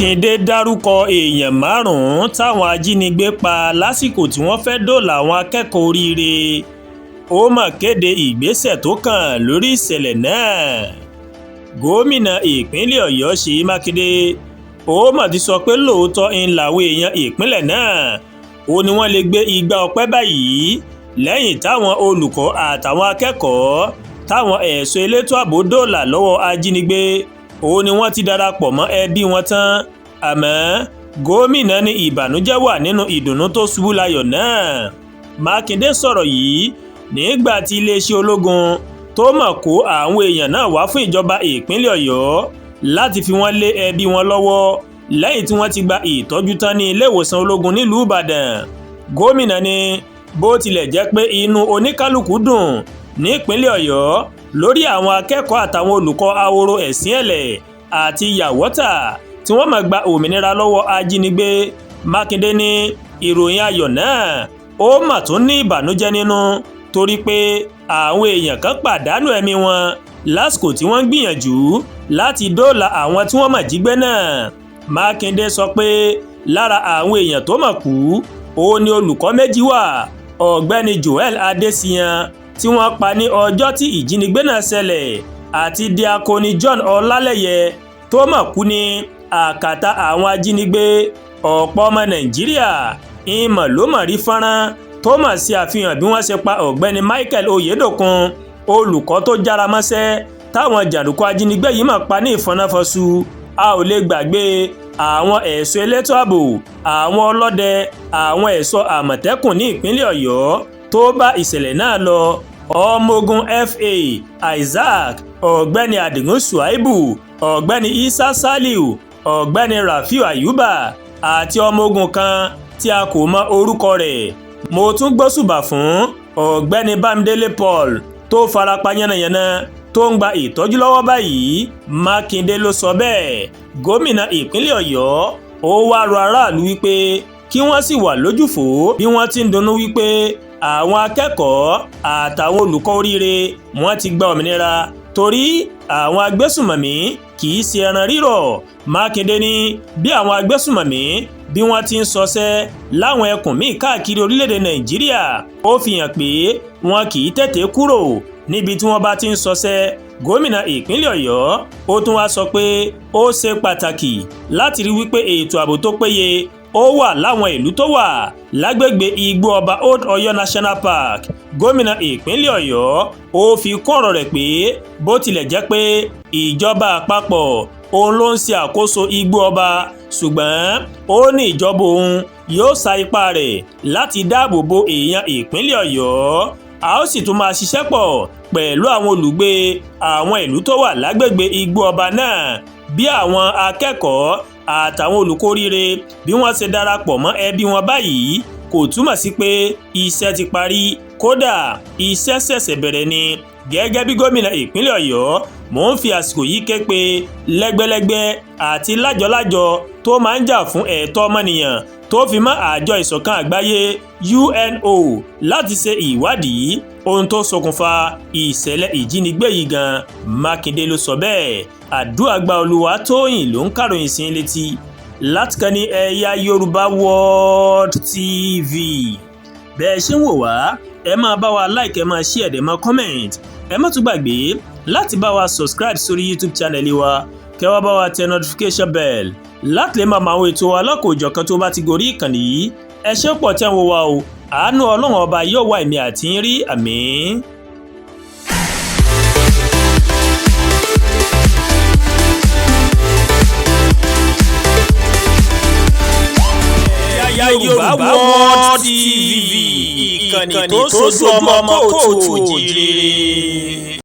Mákindé dárúkọ èèyàn márùn-ún táwọn ajínigbé pa lásìkò tí wọ́n fẹ́ẹ́ dóòlà àwọn akẹ́kọ̀ọ́ oríire. Ó mà kéde ìgbésẹ̀ tó kàn lórí ìṣẹ̀lẹ̀ náà. Gómìnà ìpínlẹ̀ Ọ̀yọ́ Ṣèyí Mákindé ó mà ti sọ pé lóòótọ́ ń làwọn èèyàn ìpínlẹ̀ náà ó ní wọ́n lè gbé igbá ọpẹ́ báyìí lẹ́yìn táwọn olùkọ́ àtàwọn akẹ́kọ̀ọ́ táwọn ẹ̀ṣọ́ elétò ààbò dóòlà lọ́wọ́ ajínigbé ó ní wọ́n ti darapọ̀ mọ́ ẹbí wọn tán. Àmọ́ gómìnà ní ìbànújẹ́ wà nínú ìdùnnú tó ṣubú layọ̀ náà. Mákindé sọ̀rọ̀ yìí nígbà tí iléeṣẹ́ ológun tó mọ̀ kó àwọn èèyàn náà wá fún ìjọba ìpínlẹ̀ Ọ̀yọ́ láti fi wọ́n lé ẹbí wọn lọ́wọ́ lẹ́yìn tí wọ́n ti gba ìtọ́jú tán ní ilé ìwòsàn ológun nílùú Ìbàdàn. Gómìnà ní bó tilẹ̀ jẹ́ pé inú oníkálukú dùn nípínlẹ̀ Ọ̀yọ́ lórí àwọn akẹ́kọ̀ọ́ àtàwọn olùkọ́ Ahoro Ẹ̀sìnẹ̀lẹ̀ àti Yàwọ́tà tí wọ́n máa gba òmìnira lọ́wọ́ ajínigbé. Mákindé ní ìròyìn ayọ̀ náà ó mà tún ní ìbànújẹ́ nínú torí pé àwọn èèyàn kan pàdánù ẹ̀mí wọn lásìkò tí wọ́n ń gbìyànjú láti dóòlà àwọn tí wọ́n mà jí gbé náà. Mákindé sọ pé lára àwọn èèyàn tó mà kú ó ní olùkọ́ méjì wà, ọ̀gbẹ́ni Joel Adesiyan tí wọ́n pa ní ọjọ́ tí ìjínigbé náà ṣẹlẹ̀ àti Diakoni John Ọlálẹ́yẹ tó mà kú ní àkàtà àwọn ajínigbé. Ọ̀pọ̀ ọmọ Nàìjíríà ìmọ̀ ló mọ̀ rí fọ́nrán tó mà ṣe àfihàn bí wọ́n ṣe pa ọ̀gbẹ́ni Michael Oyedokun, olùkọ́ tó jára mọ́ṣẹ́ táwọn jàǹdùkú ajínigbé yìí mà pa ní ìfọnáfọ́sù. A ò lè gbàgbé àwọn ẹ̀ṣọ́ elétò ààbò, àwọn ọlọ́dẹ, àwọn ẹ̀ṣọ́ àmọ̀tẹ́kùn ní ìpínlẹ̀ Ọ̀yọ́ tó bá ìṣẹ̀lẹ̀ náà lọ, ọmọ ogun FA Isaac, ọ̀gbẹ́ni Adigun Shuaibu, ọ̀gbẹ́ni Isa Saliu, ọ̀gbẹ́ni Rafiu Ayuba àti ọmọ ogun kan tí a kò mọ orúkọ rẹ̀. Mo tún gbóṣùbà fún ọ̀gbẹ́ni Bámidélé Paul tó farapa yánnayànna tó ń gba ìtọ́jú lọ́wọ́ báyìí. Mákindé ló sọ bẹ́ẹ̀. Gómìnà ìpínlẹ̀ Ọ̀yọ́ ó wá rọ aráàlú wípé kí wọ́n sì wà lójúfò bí wọ́n ti ń dunnú wípé àwọn akẹ́kọ̀ọ́ àtàwọn olùkọ́ oríire wọ́n ti gba òmìnira torí àwọn agbésùmọ̀mí kì í ṣe ẹran rírọ̀. Mákindé ní bí àwọn agbésùmọ̀mí bí wọ́n ti ń ṣọṣẹ́ láwọn ẹkùn míì káàkiri orílẹ̀-èdè Nàìjíríà ó fi hàn pé wọn kì í tètè kúrò níbi tí wọ́n bá ti ń ṣọṣẹ́. Gómìnà ìpínlẹ̀ Ọ̀yọ́ ó tún wá sọ pé ó ṣe pàtàkì láti rí wípé ètò ààbò tó péye ó wà láwọn ìlú tó wà lágbègbè Igbó Ọba Old Ọ̀yọ́ National Park. Gómìnà ìpínlẹ̀ Ọ̀yọ́ ó fi kún ọ̀rọ̀ rẹ̀ pé bó tilẹ̀ jẹ́ pé ìjọba àpapọ̀ òun ló ń ṣe àkóso Igbó Ọba, ṣùgbọ́n ó ní ìjọba òun yóò sa ipá rẹ̀ láti dáàbò bo èèyàn ìpínlẹ̀ Ọ̀yọ́. A ó sì tún máa ṣiṣẹ́ pọ̀ pẹ̀lú àwọn olùgbé àwọn ìlú tó wà lágbègbè Igbó Ọba náà. Bí àwọn akẹ́kọ̀ọ́ àtàwọn olùkọ́ oríire bí wọ́n ṣe darapọ̀ mọ́ ẹbí wọn báyìí kò túmọ̀ sí pé iṣẹ́ ti parí, kódà iṣẹ́ ṣẹ̀ṣẹ̀ bẹ̀rẹ̀ ni. Gẹ́gẹ́ bí gómìnà ìpínlẹ̀ Ọ̀yọ́, mò ń fi àsìkò yìí ké pe lẹ́gbẹ́lẹ́gbẹ́ àti lájọlájọ tó máa ń jà fún ẹ̀tọ́ ọmọnìyàn tó fi mọ́ àjọ ìṣọ̀kan àgbáyé UNO láti ṣe ìwádìí ohun tó ṣokùnfà ìṣẹ̀lẹ̀ ìjínigbé yìí gan. Mákindé ló sọ bẹ́ẹ̀. Àdúràgbà Olúwatóyìn ló ń kàròyìn sí létí látìkànnì Ẹ̀yà Yorùbá World TV. Bẹ́ẹ̀ ṣe ń wò wá, ẹ máa bá wa like, ẹ máa share, ẹ máa comment. Ẹ má tún gbàgbé láti bá wa subscribe sórí YouTube channel wa, kẹ́ wá bá wa tẹ notification bell láti lè máa mọ àwọn ètò alákòójọ̀kan tó bá ti gorí ìkànnì yìí. Ẹ ṣé pọ̀ tẹ́ ń wò wá o. Àánú Ọlọ́run ọba yóò wá èmi àti yín rí. Àmín. Ẹ̀yà Yorùbá World TV, ìkànnì tó sojú ọmọ kóòtù òjìrì.